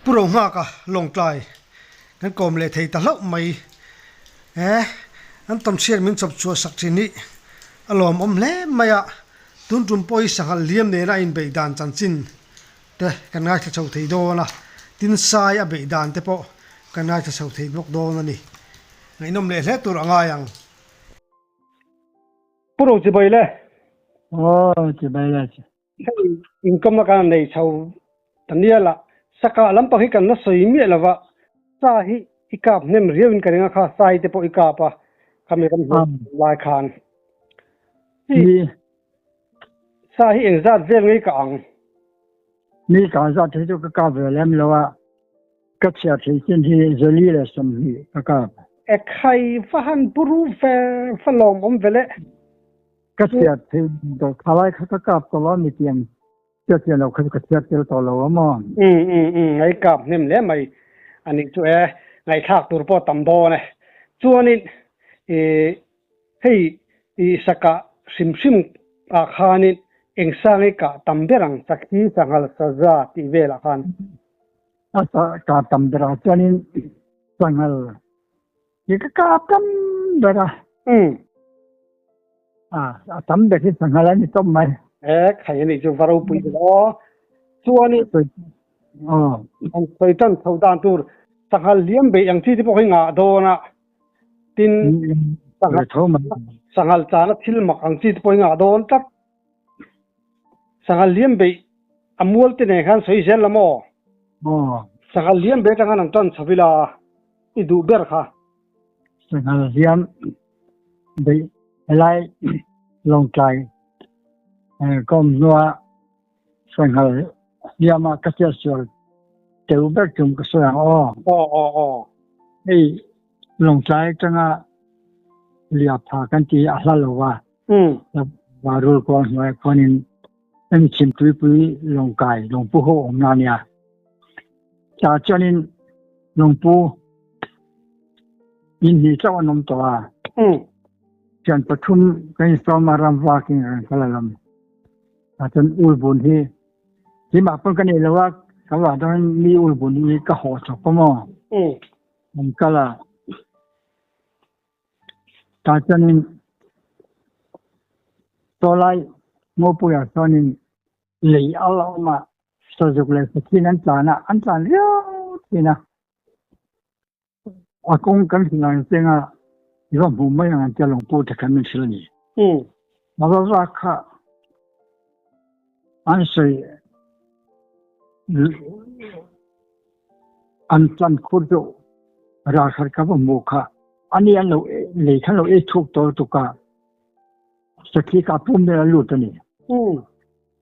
Pu Rohnghaka Lawngtlai kan kawm leh thei ta hlauh mai e, an tawnhriat min chawp chhuah sak thin hi a lawmawm hle mai a, tun tum pawh hi sanghal liam nena a inbeih dan chanchin te kan ngaithla chho thei dawn a, tin sai a beih dan te pawh kan ngaithla chho thei bawk dawn a ni. Ngaihnawm leh hle tur a ngai ang. Pu Ro chibai le. Aw chibai le. Hei inkawmna kan nei chho ta nia la, saka lampang hi kan la sawi miah lo va, sa hi i kap hnem riau in ka ring a kha, sai te pawh i kap a, khami ram hnuai lai khan. Hi sa hi engzat vel ngei ka ang? Mi ka zat hi chu ka kap ve lem lo a, ka chhiar thei chin hi zali leh 20 ka kap. Ekhai va han buru ve va lawmawm ve le. Ka chhiat thei tawh thalai kha ka kap tawh lo a mi tiang chhiat chian lo kha chu ka chhiat tel tawh lo a maw? Um um um ngai kap hnem hle mai a nih chu e, ngaihthlak tur pawh tam dawn e. Chuanin i hei i sakah hrim hrim ah khanin eng sang i kah tam ber ang sakhi sanghal saza tih velah khan? A kah tam berah chuanin sanghal Hi ka kap tam ber a. Um. A, a tam ber hi sanghal a ni tawp mai. E, khai a nih chu va ropui ber aw. Chuanin, Aw. an sawi tan chho dan tur sanghal liam beih ang chi te pawh hi ngah dawn a. Tin, sanghal, Tho mai. sanghal chana thil mak ang chi te pawh hi ngah dawn tlat. Sanghal liam beih a mual te nen khan sawi zel la maw? Aw. Sanghal liam beih atang khan an tan chho ila i duh ber kha. Sanghal liam beih helai Lawngtlai ka awm hnua sanghal liam ah ka chiahsual teu ber tum ka sawi ang aw. Aw aw aw. Hei Lawngtlai atanga Liapha kan ti a hla lo a. Varul kuang hnuaiah khuanin hemi chhimtuipui lawngkai lawngpu ho awmna a nia. Tah chuanin lawngpu in hnih chauh an awm tawh a. Thian pathum kan insawm a ram vakin kan kal a lam. Tah chuan ulbun hi keimah pawn ka nei lo a, ka vah dawn mi ulbun hi ka hawh chawp a maw? An kal a. Tah chuanin sawlai Ngawpuiah chuanin lei al a awm a, sazuk leh sakhin an tlan a, an tlan riau thin a. A kawng kan hrilh ang cheng a, i va hmu mai ang an tia lawng pawh te khan min hrilh a ni. A va vak kha an sawi an tlan khur deuh ralkhat ka va hmuh kha ani an lo lei khan lo ei thuk tawh lutuk a sakhi ka pum ber a lut a ni.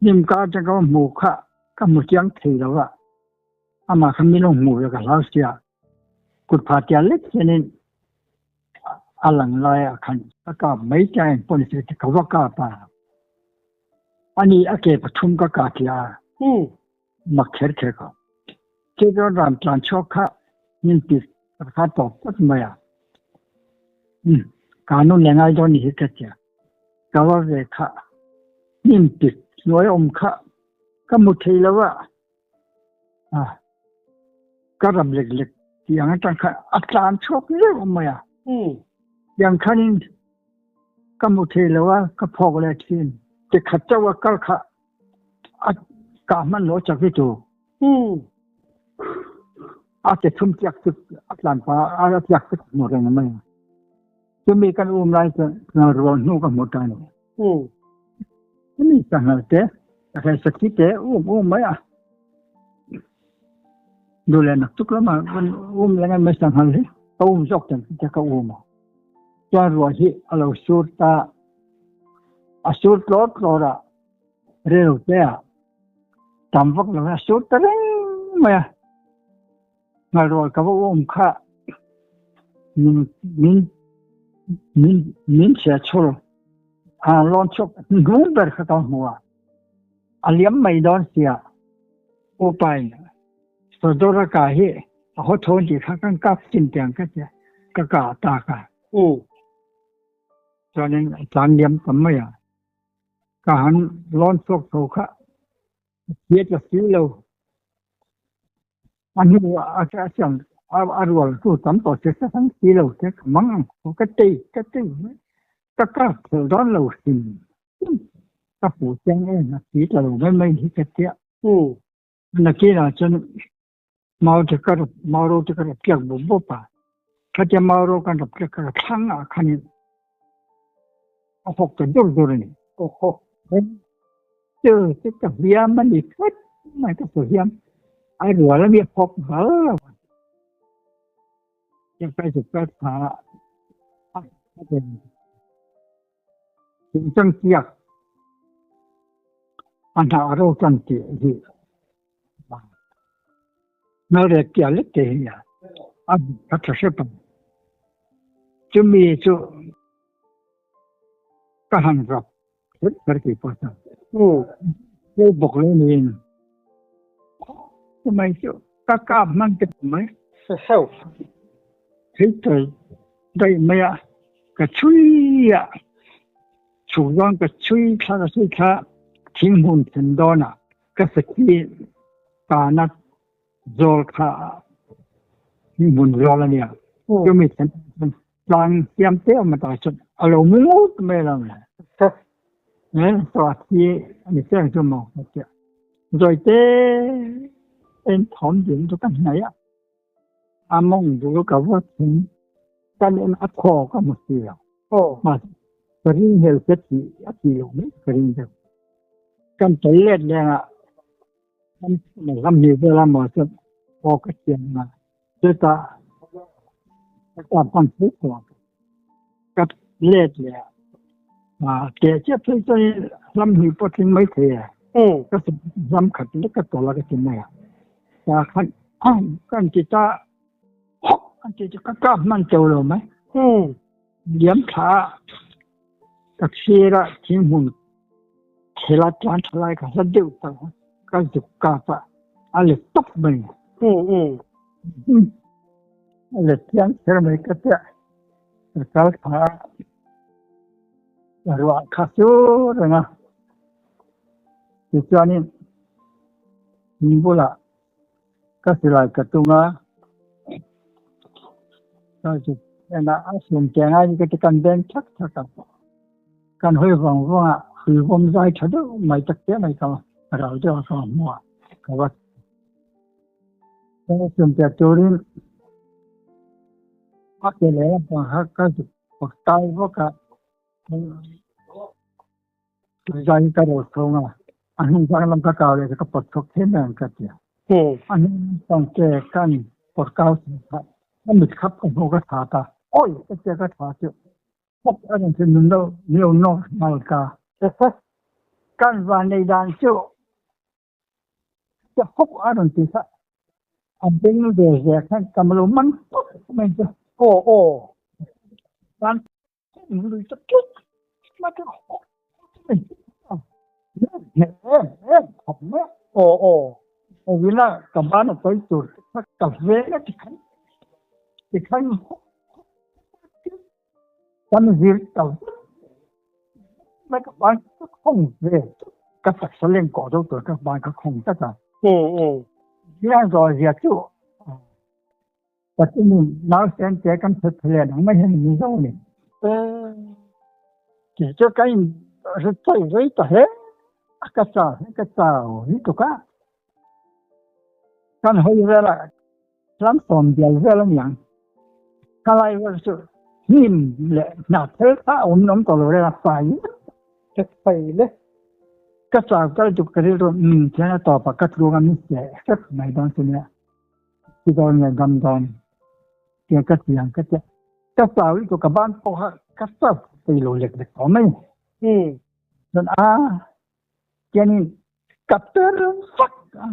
Hnim ka atang ka va hmuh kha ka hmu chiang thei lo a, amah kha min lo hmuh ve ka hlau sia, kut phah tial lek hianin a lang laiah khan ka kap mai tia engpawh ni se ka va kap a, ani a ke pathum ka kah tia a. Mak kher kher kha. Che chuan ram tlan chhuak kha min ti kha tawp tawp mai a. Um, ka nu leh ngai dawn ni hi ka tia. Ka va ve kha min ti hnuai awm kha ka mu thei lo a. A, ka ram lek lek ti ang atang kha a tlan chhuak reuh mai a. Tiang khanin ka mu thei lo a, ka phawk leh thin. Ti khat chauh a kal kha A kah hman lo chak hi tu. A ke thum tliak chu a tlan pah a, a tliak chu ka hmu reng mai a. Chumi kan um lai chuan rual hnu ka hmu ta a ni. Chumi sanghal te, sakhi te um um mai a. Duh leh naktuk lamah kan um leh ngai mai sanghal hi ka um zawk tan te ka um a. Chuan ruah hi a lo sur ta, a sur tlawr tlawr a. Rel te ah tam vak lo a sur ta reng mai a, nghalrual ka va um kha min min min min chhia chhur a lawn chhuak hnung ber kha ka hmu a, a liam mai dawn sia upain Sodora ka hi a haw thawn tih kha kan kap chin tiang ka tia ka kah ta ka. Chuanin a tlan liam tam mai a. Ka han lawn chhuak tho kha a hriat la si lo. A hnu ah a siam a rual tu tam tawh si ka hmang si lo te ka mang ang kho ka tei ka tei mai ka kap thei dawn lo hrim hrim ka hmuh chiang em a si ta lo mai mai hi ka tia. Nakin ah cun mau te ka rap mau ro te ka rap piak bawp bawp a khatia mau ro kan rap piak ka thlang ah khan in a hawk ta dur dur a ni. Cu cu ka hliam an i khat mai ka hliam ai rual a mi hawk bal lo. Ka zuk ka tha Cang tiak a hna a ro cang ti hi nalrek tia lek te hi a a tha hrep ang. Cumi cu ka han rap kher ti pa ta. Ko bok le niin Cumai cu ka kap hman te mai. Seu. Thei tel daih mai ah ka chui ah chuk zong ka chui thla ka chui thla thinghmun then dawn ah ka sakhi kanak zawl kha thinghmun zawl ania cumi then tlang siam te om ta chun alo mu ngut mai lo le ne to thi ani cheng chu mo ka rồi te en thom ding chu kan hnai a a mong du ka va thing kan en a kho ka mu si lo ma ka ring hel se ti a ti lo mai ka ring deuh kan tel let leng ah lam ni vela mo chu aw ka thiam na chuta ka pan phu ko ka let le a te che phei chuan lam hnih pawh tling mai thei a ka lam khat lek ka tawlh a ka ti mai a ta khan kan ti ta hawk an ti chu ka kap hman teuh lo mai liam thla ah ka thlir a thinghmun thela tlan tha lai ka hla deuh tak ka zuk kap a a let tawp mai a let chiang kher mai ka tia ka kal thla a ruah kha sur reng a tichuanin in bulah ka silai ka tung a a sum te ngai ka ti kan beng thak thak a kan hawi vang vang a hui vawm zai tha deuh mai tak te mai ka ral deuh a ka hmu a ka va sum te turin a ke leh lampang kha ka zuk tai vak a Tuzai ka ro chhung a, a hnungzang lam ka kau leh ka pawt chhuak thei mai ang ka ti a. A hnungzang te kan pawt kau thei kha ka mit khap ka hmuh ka tha ta. Awi ka tia ka tha chu khawp a rawn thlen nun lo nio nawk nghal ka. Kan van nei dan chu Ka hawk a rawn ti kha a beng ve ve khan ka lo man tawp mai chu. Aw aw. Kan lui ta tlat mai ka hawk mai em em khawp mai. Aw aw. Awina ka ban a pawi tur kha ka veng a tikhan tikhan hawk kan zir ta vek mai ka ban ka khawng ve ka taksa leng kawh deuh tur ka ban ka khawng tlat a. Hian zawi zia chu Pathianin nausen te kan phet thlen ang mai hian min zo a ni. Tih chu ka in ri chawi rei ta hle a, ka chau hi ka chau lutuk a. Kan hawi vel a tlang sawm bial vel a niang. Thalai vel chu hnim leh hnah thel kha a awm awm tawh lo reng a, fai vek fai le. Ka chau ta lutuk ka rilru thian a tawp a, ka tlung a min seh hrep mai dawn chu nia. Ti dawn nge dam dawn tia ka ti ang ka tia. Ka chau lutuk ka ban pawh kha ka chau thei lo lek lek tawh mai. Chuan a tianin ka per vak a.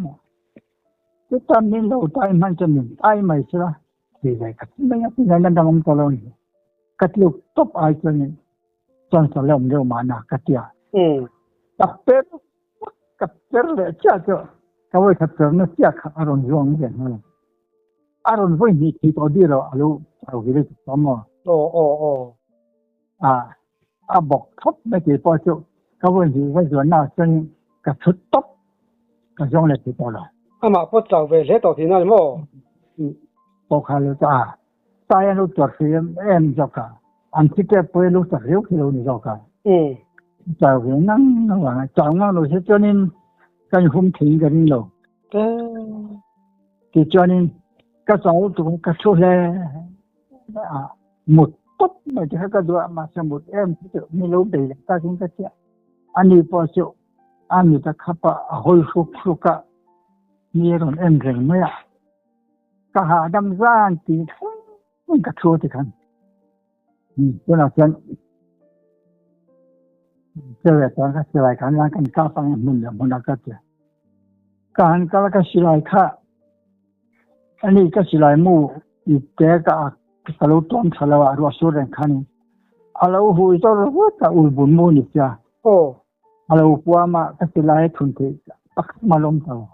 Chuta min lo tai hman chuan min tai mai sela ti ve ka ti mai a, ti hian dang awm tawh lo a ni. Ka tluk tawp ai chuanin chuan sa leh awm deuh mahna ka ti a. Ka per vak, ka per leh chiah chu ka vawikhat perna chiah kha a rawn zuang ve nghal a. A rawn vawi hnih thei tawh dih lo a lo chau ve lutuk tawh maw? Aw aw aw. A a bawk thlawp mai tih pawh chu ka vawi hnih va zuanna ah chuan ka chhut tawp ka zawng leh thei tawh lo. Amah pawh chau ve hle tawh tihna a ni maw? Pawh kha lo ta a, sai an lo tuar thei em em zawk a, an thi tep pawh hi lo chak riau khi lo ni zawk a. Chau ve ngang ngang vang a, chau ngang lo se chuanin kan hum theiin ka ring lo. Tichuanin ka chau lutuk a, ka thu hle hle a, mut tawp mai te kha ka duh a, mahse mut em chu mi lo bei leh takin ka chiah. Ani pawh chu a mit a khap a, a hawi hruk hruk a, mi a rawn en reng mai a. Ka hahdam zan tih thleng ka thu ti khan. Tunah chuan Chere chuan ka silai khan lan kan kap ang hmun leh hmun a ka ti. Ka han kal ka silai kha ani ka silai mu i te ka ka lo tuam tha lo a ruah sur reng khan a lo hui zawr vut a ulbun mu ni sia. Aw. A lo puam a ka silai a thun theih pakhat ma lawm ta lo.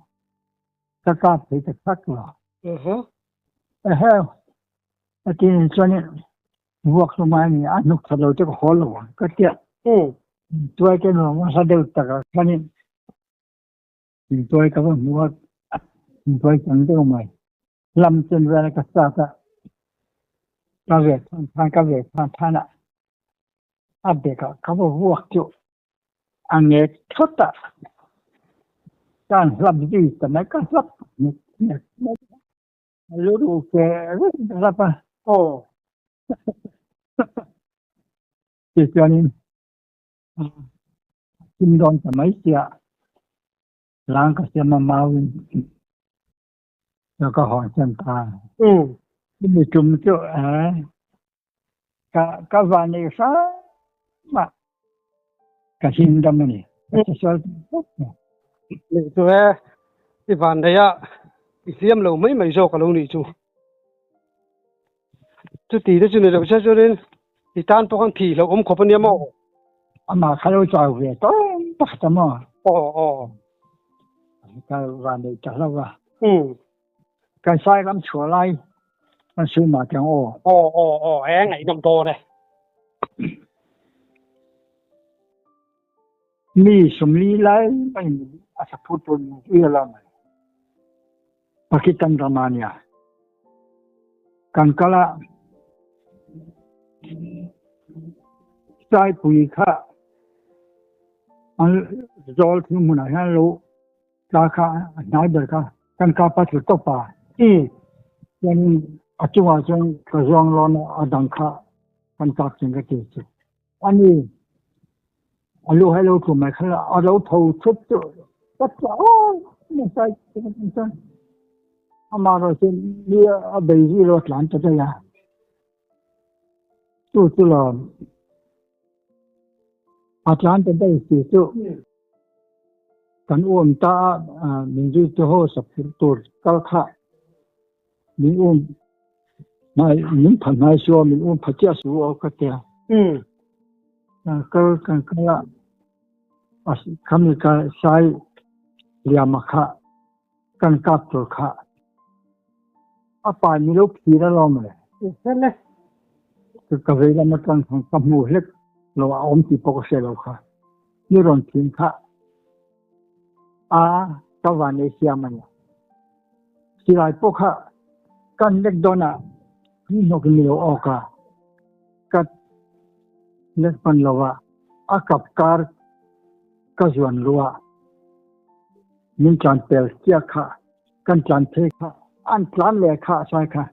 Ka kap thei ta thak lo. Ehe. A tin chuan vuak hlum a ni a hnuk that lo te ka haw lo ang ka tia. Tuai te nuam a hla deuh tak ah khanin tuai ka va hmu a, tuai tam deuh mai. Lam chen vel ka start a, ka ve than than ka ve than than a, a bek ah ka va vuak chu a ngek thawt a, ka han hlap zui ta mai, ka hlap ngek ngek mai. A lu duh ke reng rap a. Aw. Tichuanin thim dawn ta mai sia lang ka siam a mauin ka hawn siam ta. Chumi tum chu ka ka van nei hram a ka him dam a ni. Ka che sual ta tlat. Leh chu e, i van nei a i hliam lo mai mai zawk a lo nih chu. Chuti te chu ni loh se chuanin i tan pawh khan thih hlauh awm khawp a nia maw? Amah kha lo chau ve tawng pakhat a maw? Aw aw. Ka van nei ta hlauh a. Kan sai ram chhuah lai kan sawi mah teh ang aw. Aw aw aw e ngaihnawm dawn e. Mi 40 lai mai a saphut pawn ui a la mai. Pakistan ram a nia. Kan kal a Saipui kha an zawl thing hmunah hian lo tla kha a hnai ber kha kan kap a tlu tawp a. Chuan a chungah chuan ka zuang lawn a, a dang kha kan kap chin ka ti chu. Ani a lu hai lo tlu mai kha a lo tho thut chu ka tla aw nasa chuan amah erawh chu mi a bei zui lo a tlan ta daih a. Chu chu lo a tlan ta daih si chu kan um ta a min zui chu haw sak tur kal kha min um hnai min pha hnai su a min um pha chiah su a ka tia. Kal kan kal a khami ka sai liama kha kan kap tur kha a pa ni lo phir a lawm le. Sele. Ka vei lam atang khan ka hmu hlek lo a awm tih pawh ka hre lo kha. Ni rawn thin kha a ka van ei siam a ni. Silai pawh kha kan lek dawn a hnuhnawk in lo awk a, ka lek hman lo a, a kap kar ka zuan lu a, min tlan pel chiah kha, kan tlan phei kha, an tlan leh kha a sai kha,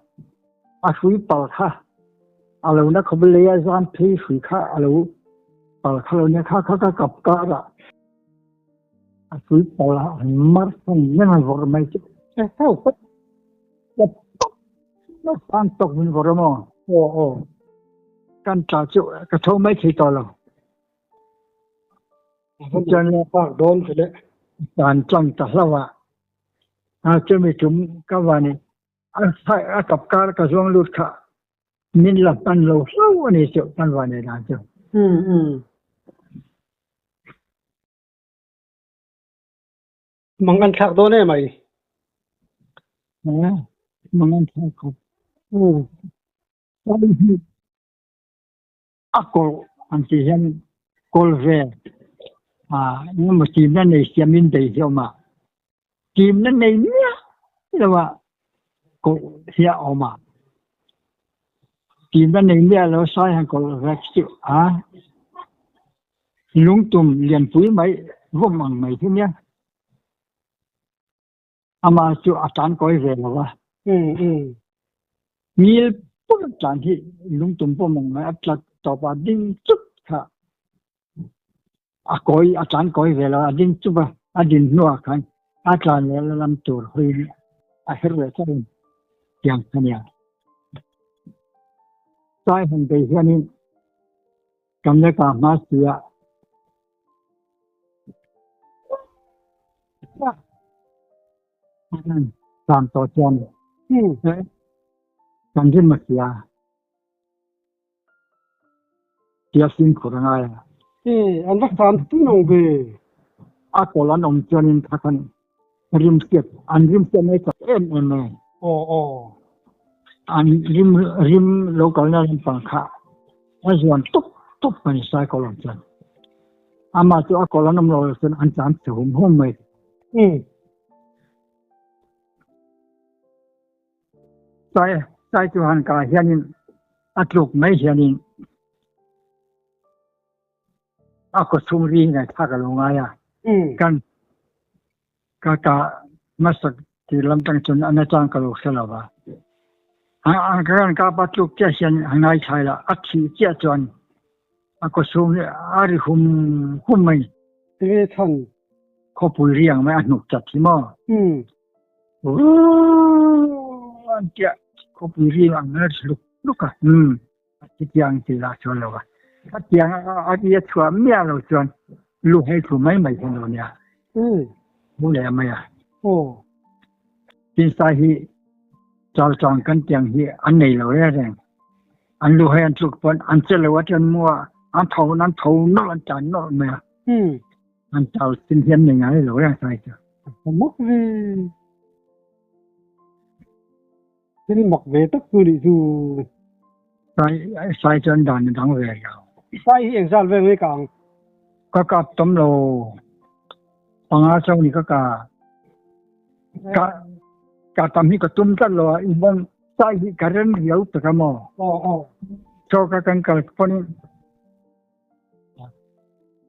a hrui pal kha a lo na khawp lei a zam phei hrui kha a lo pal kha lo nia kha kha ka kap kar a. A hrui pal a an mar thung reng a vawrh mai chu. An tawk min vawrh a maw? Aw aw. Kan tla chu ka tho mai thei tawh lo. Chuan pak dawn chu le. Dan tlang ta hlauh a. A chumi tum ka van in a kap kar ka zuang lut kha min la hman lo hlauh a ni chu kan van ei dan chu. Mang an thlak dawn em ai? Mang an thlak khawp. A kawlh an tih hian kawl ve engemaw tihna nei siamin bei hi a awm a. Timna nei miah lo a kawlh hi a awm a. Timna nei miah lo sai han kawlh vek chu a lungtum lianpui mai vawm ang mai hi nia. Amah chu a tlan kawi ve lo a. Ngil pur tlan hi lungtum vawm ang mai a tla tawp a ding chut kha. A kawi a tlan kawi ve lo a ding chup a, a din hnuah khan a tlan leh la lam tur hawiin a her leh tlat a ni tiang a nia. Sai han bei hianin kan la kah hma si a. Tlan tawh chuan kan rim a hria. Tia fimkhur a ngai a. E, an va fan tun ang ve. A kawl an awm chuanin kha khan rim hriat, an rim hriat mai chak em em e. Aw aw. An rim rim lo kalna lampang kha a zuan tup tup a ni sai kawl ang chuan. Amah chu a kawl an awm lo chuan an tlan chhe hum hum mai. Um. Sai sai chu han kah hianin a tluk mai hianin a kaw chhung ri hi ngaihthlak a lo ngai a. Kan ka kah hmasak tih lam tang chuan a nachang ka lo hre lo va. An kan kap a tluk chiah hian a ngaithlai la, a thih chiah chuan a kaw chhung hi a ri hum hum mai. Tinge chhan? Khawpui ri ang mai a hnuk chat hi maw? An tiah khawpui ri ang a ri luk luk a. A chutiang tih lah chuan lo a. Khatiang a ri a chhuah miah lo chuan lu hei thu mai mai hian lo nia. Mu leh mai a. Tin sai hi chalchang kan tiang hi an nei lo reng reng. An lu hei an tluk pawn an che lo a chuan mu a an tho an tho nawlh an tlan nawlh mai a. An chal chin hian nei ngai lo reng sai chu. A mak ve. Thil mak ve tak chu nih chu. Sai sai chuan dan a dang ve lo. Sai hi engzal vel nge ka ang? Ka kap tam lo. Panga chauh ni ka ka. Ka ka tam hi ka tum tlat lo a even sai hi ka rem riau tak a maw. Aw aw. Chaw ka kan kal pawn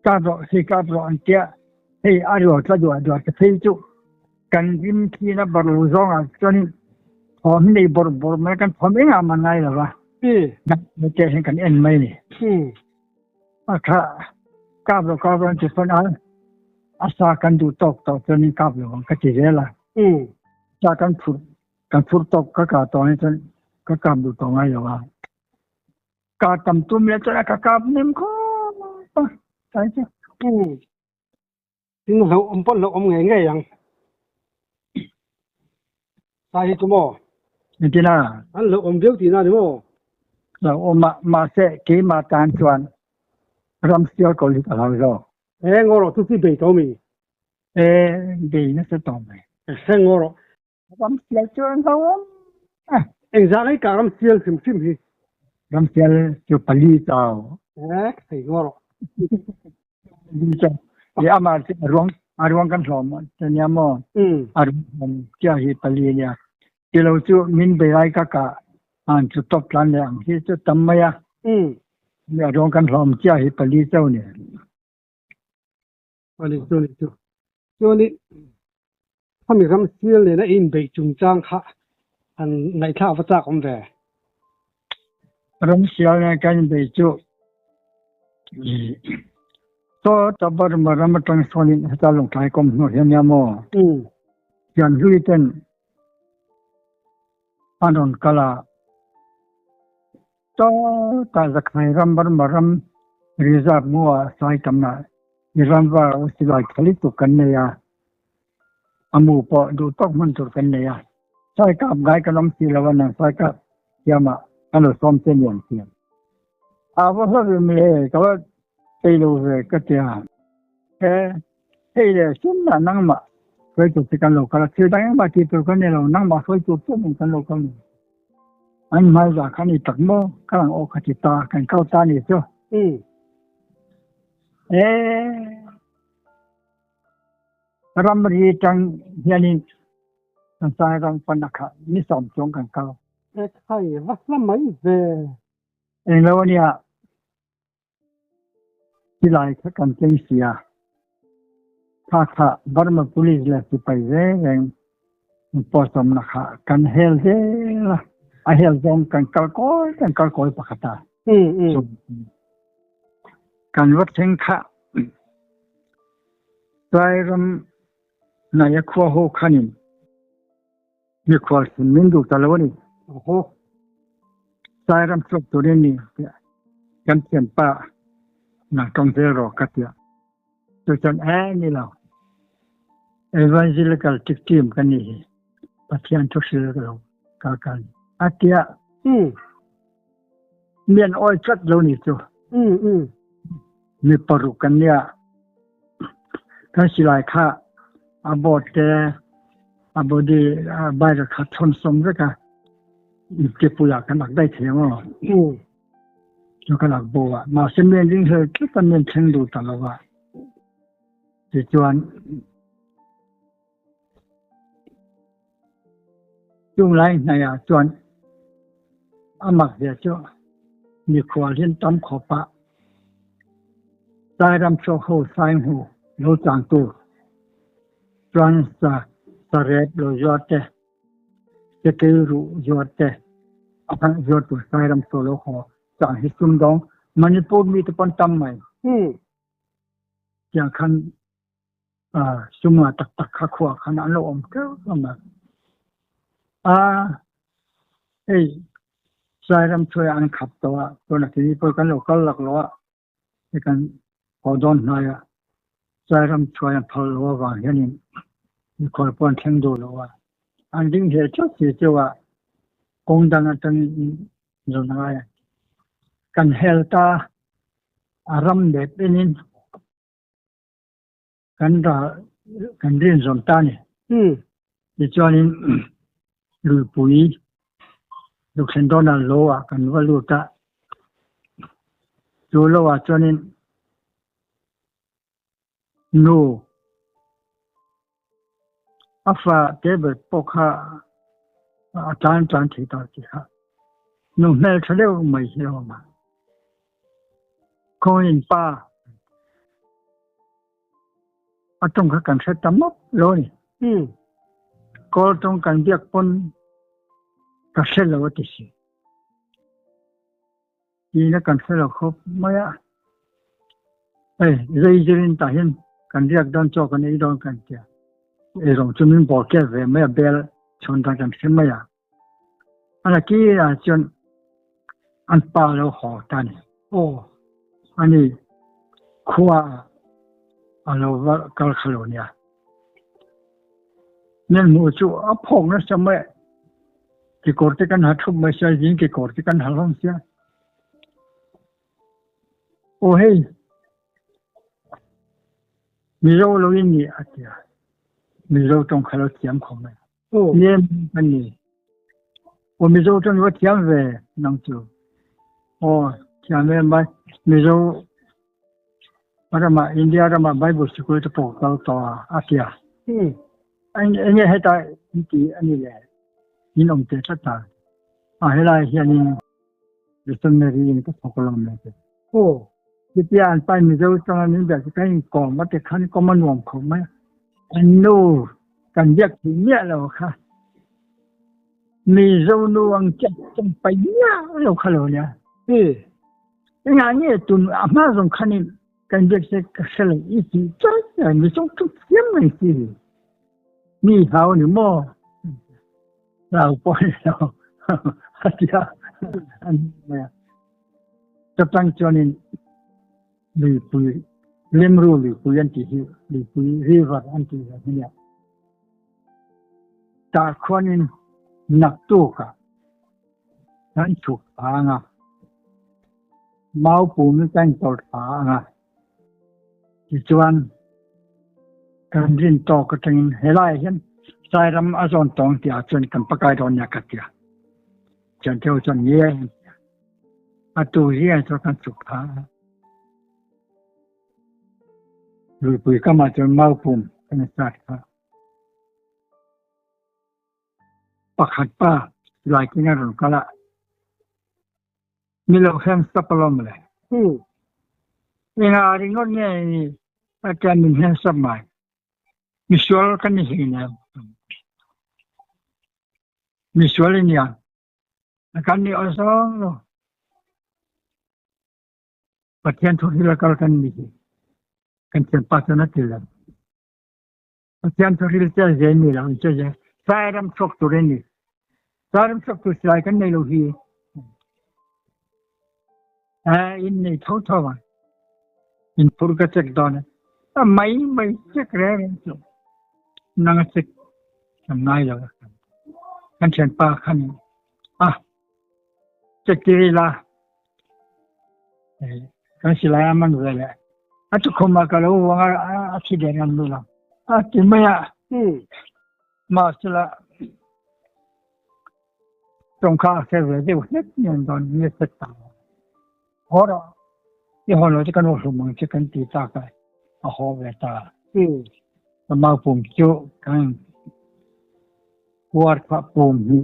Kap rawh hei kap rawh an tia hei a rual tla duah duah te phei chu kan rim thin a bar lo zawng ah chuan thawm hi nei bawrh bawrh mai kan thawm engah mah ngai lo va te hian kan en mai ni a kha kap rawh kap rawh an ti pawn a a sa kan duh tawk tawh chuan kap lo ang ka ti zel a sa kan phurh kan phurh tawk ka kah tawh hi chuan ka kap duh tawh ngai lo a. Ka tam tum le chuan a ka kap nem khawp a sai chu. Tin hlauh awm pawh hlauh awm ngei ngei ang. Sai hi chu maw? Engtin a? An hlauh awm viau tihna ni maw? Hlauh awm a, mahse keimah tan chuan ram sial ko hi ka hlau zawk. E ngaw rawh chu chi bei tawh mi? E bei nasa tawh mai. E ngaw rawh. Ram sial chu an hlauh awm a. Engzah nge ka ram sial hrim hrim hi? Ram sial chu pali chau. Eh, thei ngaw rawh. Pali chau. Leh amah chu a ruang a ruang kan hlawm a nia maw? A ruang hlawm chiah hi pali a nia. Tilo chu min bei lai ka kah han chu tawp tlan leh ang hi chu tam mai a. A ruang kan hlawm chiah hi pali chau a ni. Ani chu ni chu. Chuanin khami ram sial nena i inbeih chungchang kha han ngaihthlak va chak awm ve. Ram sial nena kan inbeih chu saw ta Burma ram atang sawnin heta Lawngtlai kawm hnu hian nia maw? Thianhlui ten an rawn kal a. Saw ta Zakhai ram Burma ram reserve ngaw ah sai tamna i ramva silai tha lutuk kan nei a, a mu pawh duh tawk hman tur kan nei a, sai kap ngai kan awm si lo a, nang sai kap thiam ah kan lo sawm che ni ang siam. A va hla ve mai e, ka va ei lo ve ka ti a. He hei le sumna nangmah hruai tur che kan lo kal a, thil dang engmah tih tur kan nei lo, nangmah hruai tur che nen kan lo kal ni. An hmai zah kha ni tak maw, ka lang aw kha ti ta, kan kal ta ni chu. E Ramri tang hianin kan Sairam pana kha ni sawm chuang kan kal. Ekhai va hla mai ve. Englo ania silai kha kan keng si a, kha kha Burma Police leh sipai reng reng pawhsawmna kha kan hel zel a, a hel zawng kan kal kawi kan kal kawi pakhat a. Kan va thleng kha Sairam hnaia khua ho khanin mikhual sin min duh ta lo a ni. Sairam chhuak turin ni kan thianpa nang tawng zel rawh ka tia. Chu chuan e ni lo. Evangelical tik team ka ni hi. Pathian thu hril ka lo kal kal ni. A tia. Mian awi tlat lo ni chu. Mi paruk kan nia. Kan silai kha a board te a body a bike kha thawn sawm vek a iptepui ah kan ak daih thei ang aw. Chu kan ak bo a mahse men ring hlel tlat a men thleng duh ta lo va tichuan Chung lai hnaih ah chuan a mak zia chu mikhual hi an tam khawp a, Sairam chhuak ho Sainghu lo changtu chuan sa sarep lo zuar te, Sekei ruh zuar te, a hmanh zuartu Sairam chaw lo haw chang hi sumdawng Manipur mi te pawn tam mai. Tiang khan Sumnga tak tak kha khua khan an lo awm teuh hlawm a. A hei Sairam chuai an khap tawh a, tuna tini pawh kan lo kal laklawh a, hei kan haw dawn hnai a, Sairam chuai an phal lo avang hianin mikhual pawh an thleng duh lo a, an ding hle tlat si chu a, kawng dang atangin zawn a ngai a. Kan hel ta a ram leh penin kan ra kan rin zawm ta a ni. Tichuanin luipui lukthlen dawna lo ah kan va lut a, chu lo ah chuanin nu a fa te ber pawh kha a tlan tlan thei ta tih kha nu hmeltha deuh mai hi a awm a. Khawiin pa a tawng kha kan hre ta mawp lo a ni. Kawl tawng kan biak pawn ka hre lo a ti si. Tiin a kan hre lo khawp mai a. Hei zai zirin tah hian kan riak dawn chaw kan ei dawn kan tia. Eirawng chu min bawr kep ve mai a bel chhawn dan kan hre mai a. A nakirah chuan an pa lo haw ta a ni. Aw. Ani khua a lo va kal kha lo nia. Nen hmuh chu a phawk nasa mai. Kekawr te kan ha thup mai sia, zing kekawr te kan ha hlawm sia. Aw hei, Mizo lo in ni a tia. Mizo tawng kha lo thiam khawp mai. Nge a ni? Aw Mizo chuan va thiam ve nang chu. Aw thiam em mai. Mizo ramah India ramah Bible sikul te pawh kal tawh a a tia. Enge heta in ti a ni le in awm teh tlat ta. A helai hianin missionary in ka thawk alawm le te. Aw. Chutia an pa in Mizo changa min biak chu kan inkawm a ti khan kawm a nuam khawp mai a. An nu kan biak thei miah lo kha. Mizo nu ang chiah chang pai miah lo kha lo nia. Engah nge tun a hma zawng khanin kan biak che ka hre lo i tih chai chai Mizo chu thiam mai si. Mi hlau ni maw? Hlau pawh ni lo a tia an mai a. Chutang chuanin luipui Lemru luipui an tih hi luipui river an tih ve hi nia. Tah khuanin naktukah kan chhuk thla ang a, mau pum hi kan tawlh thla ang a, tichuan kan rin tawk atangin helaiah hian Sairam a zawn tawng tih ah chuan kan pakai dawn nia ka ti a. Thiantheu chuan nge an ti a. A tu hian chuan kan chuk tha a. Luipui kamah chuan mau pum Kan start kha. Pakhat pa silai keng a rawn kal a, Ni lo hian stop alawm le. Enga ringawt nge ni a tia min hian stop ngai. Misual kan ni hlei nem. Misual i nia. Kan ni awlsam lo. Pathian thu hril a kal kan ni hi. Kan thianpa chuan a ti lo. Pathian thu hril che ze ni lo che ze. Sairam chhuak tur i ni. Sairam chhuak tur silai kan nei lo hi. Eh, in nei tho tho a. In phur ka check dawn a. Mai mai check re re chu. Nang a check kan ngai lo. Kan thianpa khan a check tiri la. Kan silai a man ve leh. A tukhum ah ka lo uang a, a thi der ngam lo. A ti mai a. Mahsela tawng kha a hre ve deuh hlek nen dawn nge set ta. Haw rawh. I haw lo chu kan awhlum ang che kan ti tak a, a haw ve ta. Ka maupum chu kan puar kha pum hi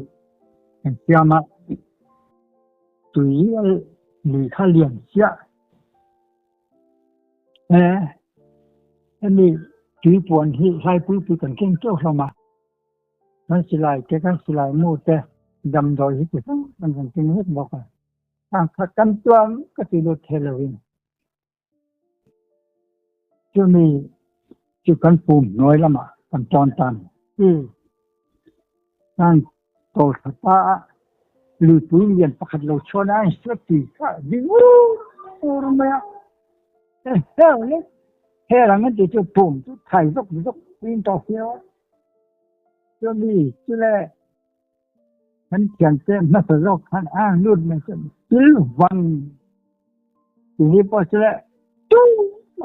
kan siam a. Tui lui kha lian chiah. Hemi tui puan hi hlaipui pui kan keng teuh hlawm a, kan silai te kan silai mu te damdawi hi ti hrang hrang kan keng vek bawk a, thangkhat kan tuam ka ti lut thei lovin chumi chu kan pum hnuai lamah kan tawn tan. Kan Tawlhra ta a, luipui lian pakhat lo chhuan a, a insuat tui kha a ding ur ur mai a. Hel lek hel ang an ti chu pum chu thai zawk zawk in tawh fiau a. Chumi chu le kan thiante hmasa zawk khan a ang lut mai chuan thil vang ti hi pawh chu le tu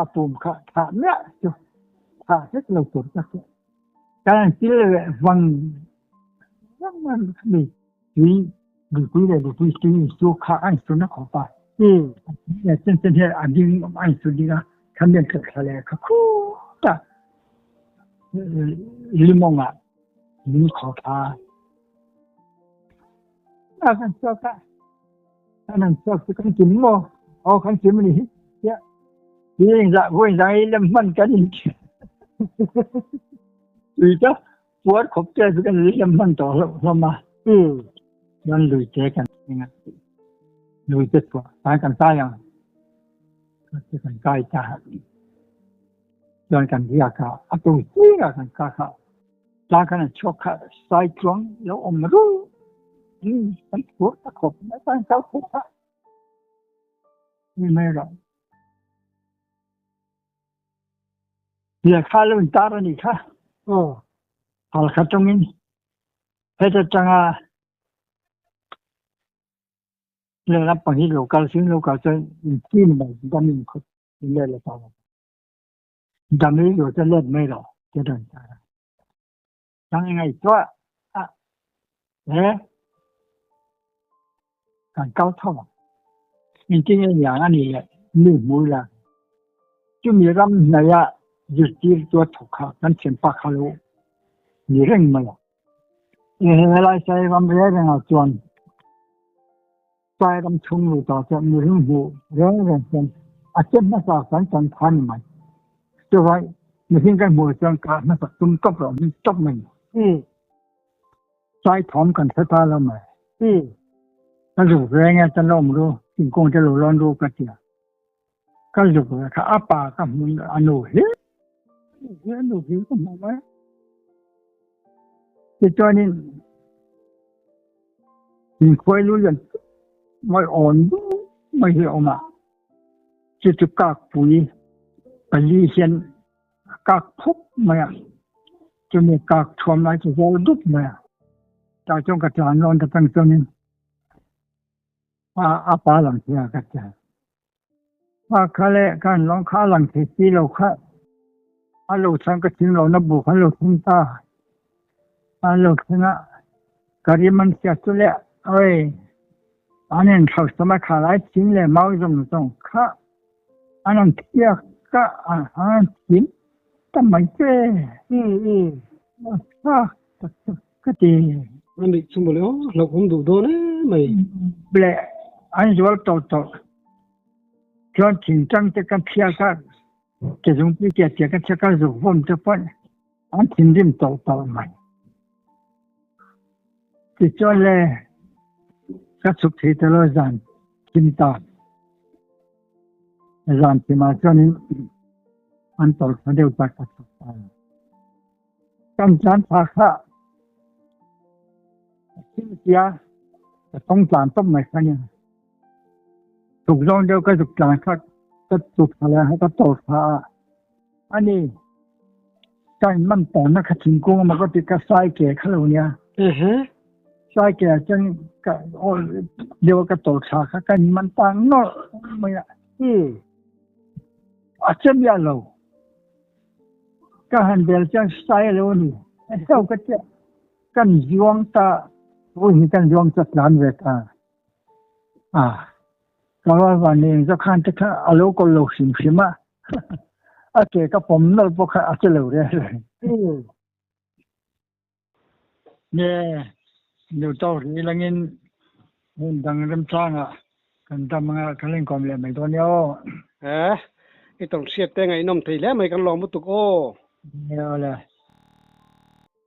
a pum kha thah miah chu thah hlek lo tur tak chu. Kan thil leh vang vang a ni tui lupui leh lupui tui insu kha a insu na khawp a chen chen hian a ding a insu ding a kha mian tlawh thla leh kha khut a limawng ah min kho thla a kan chhuak a kan han chhuak chu kan kim maw aw kan kim a ni hi Vawiin zah i lem hman kan in tui ta puar khawp te chu kan lem hman tawh hlauh hlawm a. Chuan lui te kan thleng a, lui te chhuah tlai kan kai ang te kan kai ta chuan kan riak a, a tu zing ah kan kak a, tlang khan an chhuak kha sai tluang lo awm ruh kan phur ta khawp mai kan kal thei kha ni mai rawh. Lehkha lo in tar a nih kha. Aw. Halkha tawngin heta tanga lehlam pang hi lo kal sin lo kal chuan in chi ni mai dam in khawt in let leh ta lo. Dam i lo chuan let mai lo te rawn tar a. Tang i ngaihtuah a he kan kal tho ang. Engtin nge niang a nih leh mi hmu ila chumi ram hnaia zirtirtu a thawk kha kan thianpa kha lo ni reng mai a. Helai sai ram reng rengah chuan sai ram chhung lut ah chuan mihring hmuh reng reng hian a che hmasa kan chan kha ni mai. Chuvai mihring kan hmuh chuan kah hmasak tum tawp loh hi tawp mai ni. Sai thawm kan hre ta lo mai. Ka zuk reng e ta lawm ru, thingkung te lo lawn ru ka ti a. Ka zuk ve kha a pa ka hmu a nu hi a nu hi ka hmu mai. Tichuanin inkhuai lu lian mai awn duh mai hi a awm a. Chu chu kakpui pali hian a kak phup mai a. Chumi kak thuam lai chu zawl dup mai a. Tah chuan ka tlan lawn ta peng chuanin a pa lang thei a ka ti a. Pa kha leh kan lawng kha a lang thei si lo kha a lo chhan ka thing lo na bu kha an lo thleng ta. An lo thleng a, ka rim an hriat chu leh oi an inthlauh sam a kha lai thing leh mau zawng zawng kha an han thiak a, an han thim. ta mai che. Thlak tak tak ka ti. A nih chu mawle aw, hlauhawm duh dawn em mai. Le an zual tawh tawh chuan thingtang te kan thiak a, ke zungpui ke tia kan thiak a zuk vawm te pawh an thinrim tawh tawh mai. Tichuan le ka chhuk thei ta lo zan thim ta. Zan thimah chuanin an tawlh thla deuh ta ka chhuk ta. Kan tlan thla kha a thim sia ka tawng tlan tawp mai kha nia. Chhuk zawng deuh ka zuk tlan kha ka chuk thla leh a ka tawlh thla a. Ani ka in man tawnna kha thingkung emaw ka ti ka sai ke kha lo nia. Sai ke ah chuan ka awl deuh a ka tawlh thla kha ka in man ta nawlh mai a. A che miah lo. Ka han bel chuan sai a lo a ni. Heu ka tia kan zuang ta vui hi kan zuang chu a tlan ve ta. A ka va van eng zawk khan te kha a lo kawl lo hrim hrim a. A ke ka pawm nawlh pawh kha a che lo reng reng. Nge nu to ri langin hmun dang remchangah kan dam anga kan inkawm leh mai dawn nia aw. Eh, i tawlhriat te ngaihnawm thei hle mai kan lawm lutuk aw. Nia aw le.